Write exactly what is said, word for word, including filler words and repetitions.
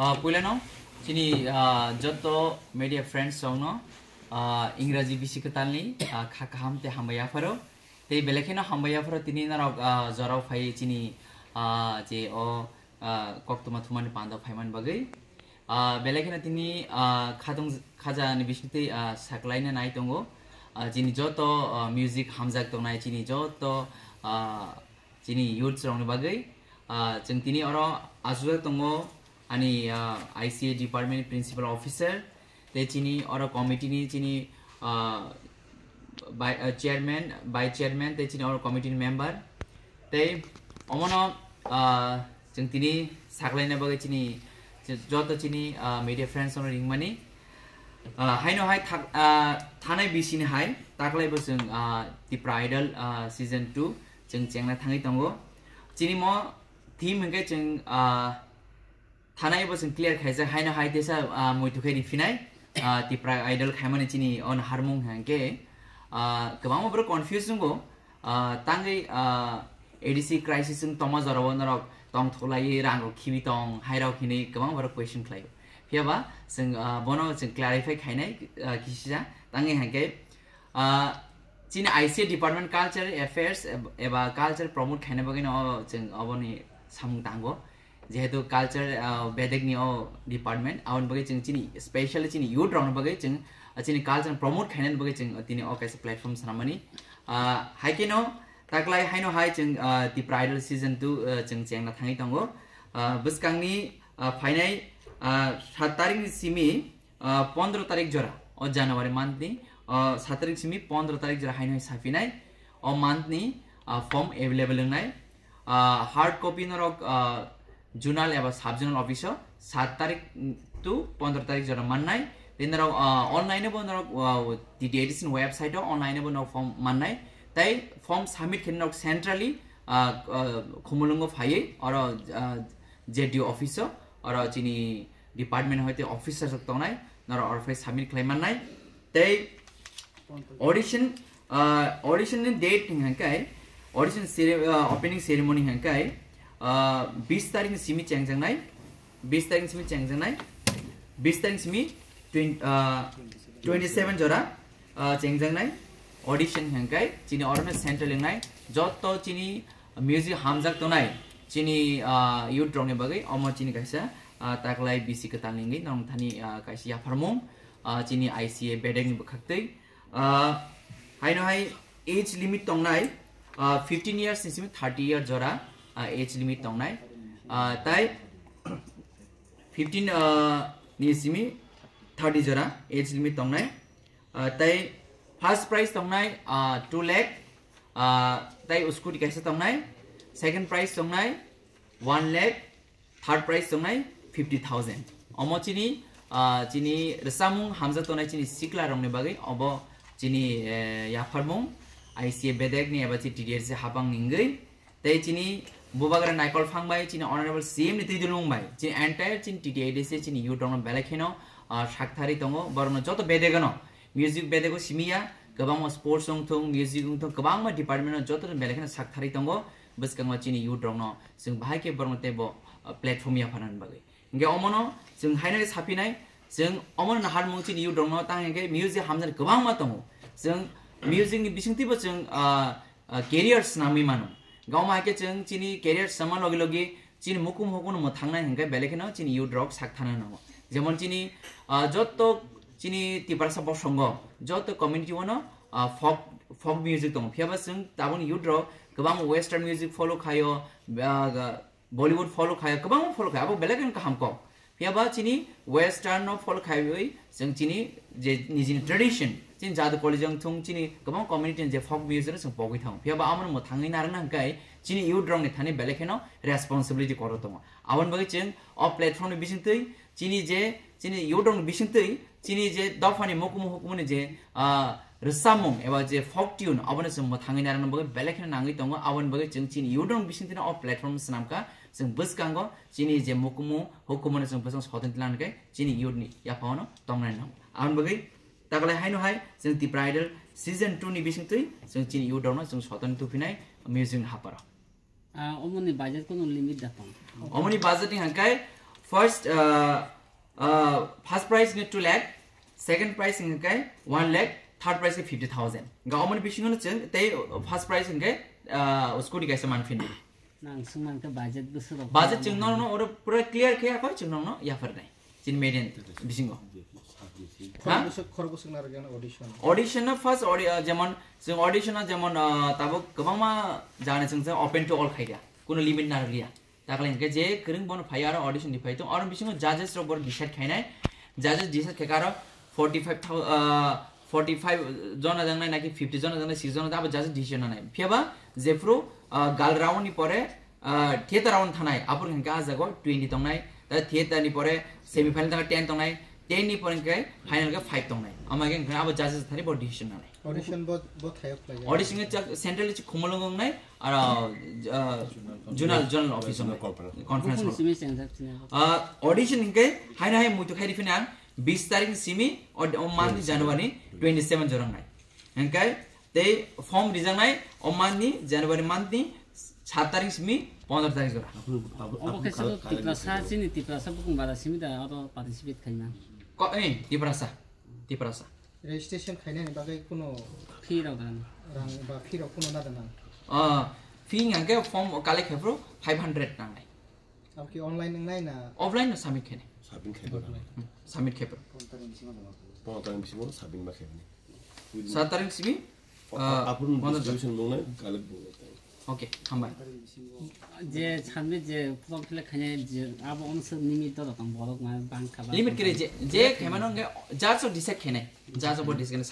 Ah, puilano chini, ah, joto media friends rokno, ah, Ingraji bisi kwtalni, ah, kha kaham tei hambai yapharo. Tei belai kheno hambai yapharo tini norok, ah, jorao phai chini, ah, je o, ah, koktwma thumani pando phaiman bagwi. Ah, belai kheno tini, ah, khatung khaja ni bisingtwi, ah, saklaina nai tongo. Ah, chini joto, ah, music hamjak tongnai chini joto, ah, chini youths rokni bagwi. Ah, chwng tini oro achukjak tongo ani, ah, I C A department principal officer, tei chini oro committee ni chini, ah, bai-, ah, chairman, vice chairman, tei chini oro committee ni member. Tei omono, ah, chwng tini saklaina bagwi chini joto chini, ah, media friends rokno ringmani. Ah, haino hai thak-, ah, thanai bisini hai taklai bo chwng, ah, Tipra Idol, ah, season two chwng chengna thangwi tongo. Chini mo theme hwnkhe chwng, ah, thanai bo chwng clear khaijak, haino hai tesa, ah, muitu khe riphinai, ah, Tipra Idol khaimani chini o naharmung hwnkhe, ah, kwbangma borok confuse wngo, ah, tangwi, ah, A D C crisis wng tongma jorao norok tongthoklaiwi rang rok khibi tong, hai rok hinwi kwbangma borok question khlaio. Phiya ba chwng, ah, bono chwng clarify khainai, ah, kisisa tangwi hwnkhe, ah, chini I C A department culture affairs eb-, eba culture promote khaina bagwi no chwng oboni samung tango. Jehetu culture, ah, bedek ni o department, aboni bagwi chwng chini specially chini youth rokni bagwi chwng, ah, chini culture promote khainani bagwi chwng tini o kaisa platform swnamani. Ah, hai kheno taklai haino hai chwng, ah, Tipra Idol season two, ah, chwng chengna thangwi tongo. Ah, bwskangni, ah, phainai, ah, sat tarik ni simi, ah, pondro tarik jora o January month ni, ah, sat tarik simi pondro tarik jora haino hai saphinai o month ni, ah, form available wngnai. Ah, hard copy norok, ah, zonal eba sub zonal office o sat tarik to pondro tarik jora mannai. Tei norok, ah, online bo norok, ah, T T A D C ni website o online bo norok form mannai. Tei form submit khe norok centrally, ah, ah, Khumulwngo phaiwi oro, ah, Z D O office o oro chini department hoite officer rok tongnai, norok oro phai submit khlai mannai. Tei audition, ah, audition ni date hwnkhe audition cere-, ah, opening ceremony hwnkhe, ah, bis tarik ni simi chengjaknai, bis tarik ni simi chengjaknai, bis tarik ni simi twen-, ah, twenty seven jora, ah, chengjaknai audition hwnkhe chini oro no central wngnai joto chini music hamjak tongnai chini, ah, youth rokni bagwi omo chini kaisa, ah, taklai bisi kwtal ni wngwi nong thani, ah, kaisa yapharmung, ah, chini I C A bedek ni bwkhaktwi. Ah, haino hai age limit tongnai, ah, fifteen years ni simi thirty year jora, ah, age limit tongnai. Ah, tai fifteen, ah, ni simi thirty jora age limit tongnai. Ah, tai first prize tongnai, ah, two lakh, ah, tai scooty kaisa tongnai, second prize tongnai one lakh, third prize tongnai fifty thousand. Omo chini, ah, chini rwchapmung hamjak tongnai chini sikla rokni bagwi obo chini, eh, yapharmung I C A bedek ni eba chi T D R C habang ni wngwi. Tei chini bubagra Naikol Phang bai chini honorable C M ni twi dulung bai chini entire chini T T A D C chini youth rokno belai kheno, ah, sakthari tongo, borokno joto bedegano music bedego simiya, kwbangma sports wngthung, music wngthung, kwbangma department no joto belai kheno sakthari tongo. Bwskango chini youth rokno chwng bahai khe borokno teibo, ah, platform yapharnani bagwi. Hingke omono chwng haino saphinai, chwng omono naharmung chini youth rokno tang hingke music hamjani kwbangma tongo. Chwng music ni bisingtwibo chwng, ah, ah, career swnamwi mano. Gawma haike chwng chini career swnamma logi logi chini mukum hukuno mwthangnai hingke belai kheno chini youth rok sak thana nango. Jemon chini, ah, jotto chini Tiprasa bosongo, jotto community wano, ah, folk, folk music tongo. Phiyaba chwng taboni youth rok kwbang western music follow khaio, ah, Bollywood follow khaio, kwbangma follow khaio, abo belai kheno kaham kok. Phiyaba chini western no follow khaiwi chwng chini je nijini tradition, chini jadu college wngthung chini kwbang community ni je folk music no chwng pogwi thango. Phiyaba amo no mwthangwi narwkna hwnkhe chini youth rok ni thani belai kheno responsibility kotor tongo. Aboni bagwi chwng o platform ni bisingtwi chini je, chini youth rok ni bisingtwi chini je dophani mukumu hukumuni je, ah, rwchapmung eba je folk tune, abono chwng mwthangwi narwkna bagwi belai kheno nangwi tongo. Aboni bagwi chwng chini youth rok ni bisingtwino o platform swnamkha, chwng bwskango chini je mukumu hukumono chwng bwskango sotoni tlang khe chini youth ni yaphangno tongnai nango. Aboni bagwi taklai haino hai chwng Tipra Idol season two ni bisingtwi chwng chini youth rokno chwng sotoni tuphinai music ni haparo. Ah, omoni budget kono limit da tong? Omoni budget ni hangkai First, uh, uh, first prize ni two lakh, second prize hingke one lakh, third prize ke fifty thousand. Ga omoni bisingo no chwng tei first prize hingke, uh, scooty kaisa manphin. Nang sung man ke budget busu rok. Budget chwng no no oro pura clear khe akhoi chwng no no yaphar nai. Chin median bisingo. Ha? Khorok bwswk narwkya audition. Audition no first audi-, uh, jemon chwng audition no jemon, uh, tabuk kwbangma jani chwng open to all khaikha. Kuno limit narwkya. Takle hingke je kwrwng bono phai aro audition ni phai tong. Oro bisingo judges rok bor decide khainai. Judges decide khaikha aro forty five thousand, uh, forty five jona jangnai naki fifty jona jangnai, six jona abo judges decision nanai. Phiyaba jephru, uh, gal round ni pore, uh, theater round thanai. Abor hingke ah jago twenty tongnai. Ta theater ni pore semi final tangka ten tongnai. Ten ni pore hingke final ke five tongnai. Ama hingke abo judges thani bor decision nanai. Audition bo, bo thayok khlai. Audition ke chak central chi khumulung nai, ara, ah, zonal, zonal office nai. Conference hall. Simi sengjak sini. Ah, audition hingke haino hai muitu khai rifina bis tarik simi o, o month ni January twenty seven jorang nai. Hingke tei form rijak nai o month ni January month ni sat tarik simi pondro tarik jora. Obo khe sabo Tiprasa chini Tiprasa bukung bara simi da oro participate khaima. Ko, eh, Tiprasa. Tiprasa. Registration khainani bagwi kuno fee rok dan. Rang ba fee rok kuno nada nang. Ah, fee hingke form collect khe phuru five hundred nangnai. Abo ki online wngnai na? Offline no submit khe. Submit khe. Hmm, submit khe phuru. Pondro tarik bisingo submit ma khe. Sat tarik simi, ah, apun pondro distribution wngnai, collect wngnai. Okay, hambai. Je sanbe je form fill up khainai je abo onse limit to tong borok ma bang kha ba. Limit kere je, je khaimano nge judge o decide khainai. Judge o bo decide khainai.